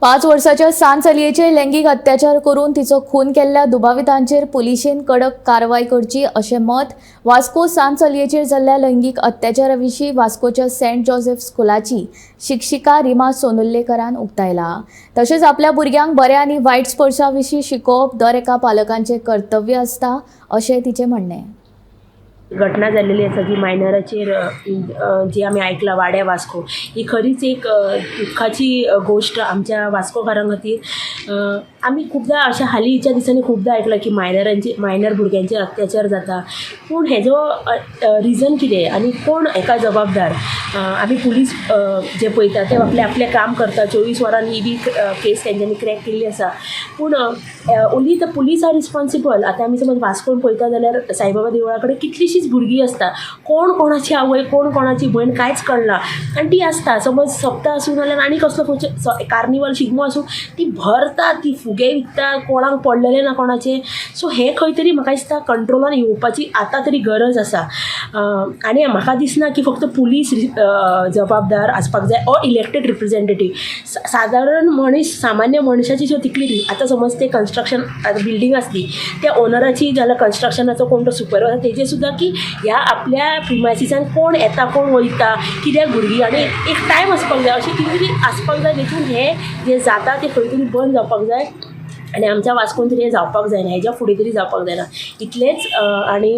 5 वर्साच्या सान चलयेचेर लैंगीक अत्याचार करून तिचो खून केल्ल्या दुबावितांचेर पुलिशेन कडक कारवाय करची, अशें मत वास्को सान चलयेचेर जाल्ल्या लैंगीक अत्याचारा विशीं वास्कोच्या सेंट जोसेफ स्कुलाची शिक्षिका रिमा सोनुल्लेकरान उक्तायला. तशेंच आपल्या भुरग्यांक बऱ्या आनी वायट स्पर्शा विशीं शिकोवप दर एका पालकांचें कर्तव्य आसता, अशें तिचें म्हणणें. घटना जाल्लेली आसा जी मायनराचेर जी आमी आयकला वाड्या वास्को, ही खरीच एक दुख्खाची गोश्ट आमच्या वास्कोकारां खातीर. आमी खुबदां अशें हालींच्या दिसांनी खुबदां आयकलां की मायनरांचे, मायनर भुरग्यांचेर अत्याचार जाता. पूण हेजो रिजन कितें आनी कोण हेका जबाबदार? आमी पुलीस जे पळयता ते आपलें आपलें काम करता. 24 वरां ही बी केस तेंच्यांनी क्रॅक केल्ली आसा. पूण only the police are responsible? आतां आमी समज वास्कोन पळयता जाल्यार साईबाबा देवळा कडेन कितलीशींच भुरगीं आसता. कोण कोणाची आवय, कोण कोणाची भयण, कांयच कळना. आनी ती आसता, समज सप्ता आसूं नाल्यार आनी कसलो खंयचो कार्निवल, शिगमो आसूं, ती भरता, ती फुगे विकता, कोणाक पडलेलें ना कोणाचें. सो हें खंय तरी म्हाका दिसता कंट्रोलान येवपाची आतां तरी गरज आसा. आनी म्हाका दिसना की फक्त पुलीस जबाबदार आसपाक जाय ऑर इलेक्टेड रिप्रेजेंटेटीव. सादारण मनीस, सामान्य मनशाची ज्यो तिकली, आतां समज ते कन्स्ट्रक्शन, आतां बिल्डींग आसली, त्या ओनराची जाल्यार कन्स्ट्रक्शनाचो कोण तो सुपरवायजर, तेजे सुद्दां की ह्या आपल्या प्रिमायसिसान कोण येता, कोण वयता, कित्याक भुरगीं, आनी एक टायम आसपाक जाय. अशें कितें तरी आसपाक जाय जेतून हें जें जाता तें खंय तरी बंद जावपाक जाय आनी आमच्या वास्कोन तरी हें जावपाक जायना, हेज्या फुडें तरी जावपाक जायना, इतलेंच. आनी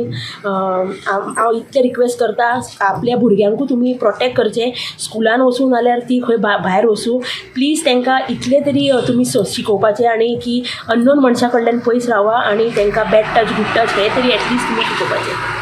हांव इतलें रिक्वेस्ट करता, आपल्या भुरग्यांकूय तुमी प्रोटेक्ट करचें. स्कुलान वचूं नाल्यार ती खंय भायर वचूं, प्लीज तांकां इतलें तरी तुमी शिकोवपाचें आनी की अननोन मनशा कडल्यान पयस रावा आनी तांकां बॅड टच, गूड टच हें तरी एटलिस्ट तुमी शिकोवपाचें.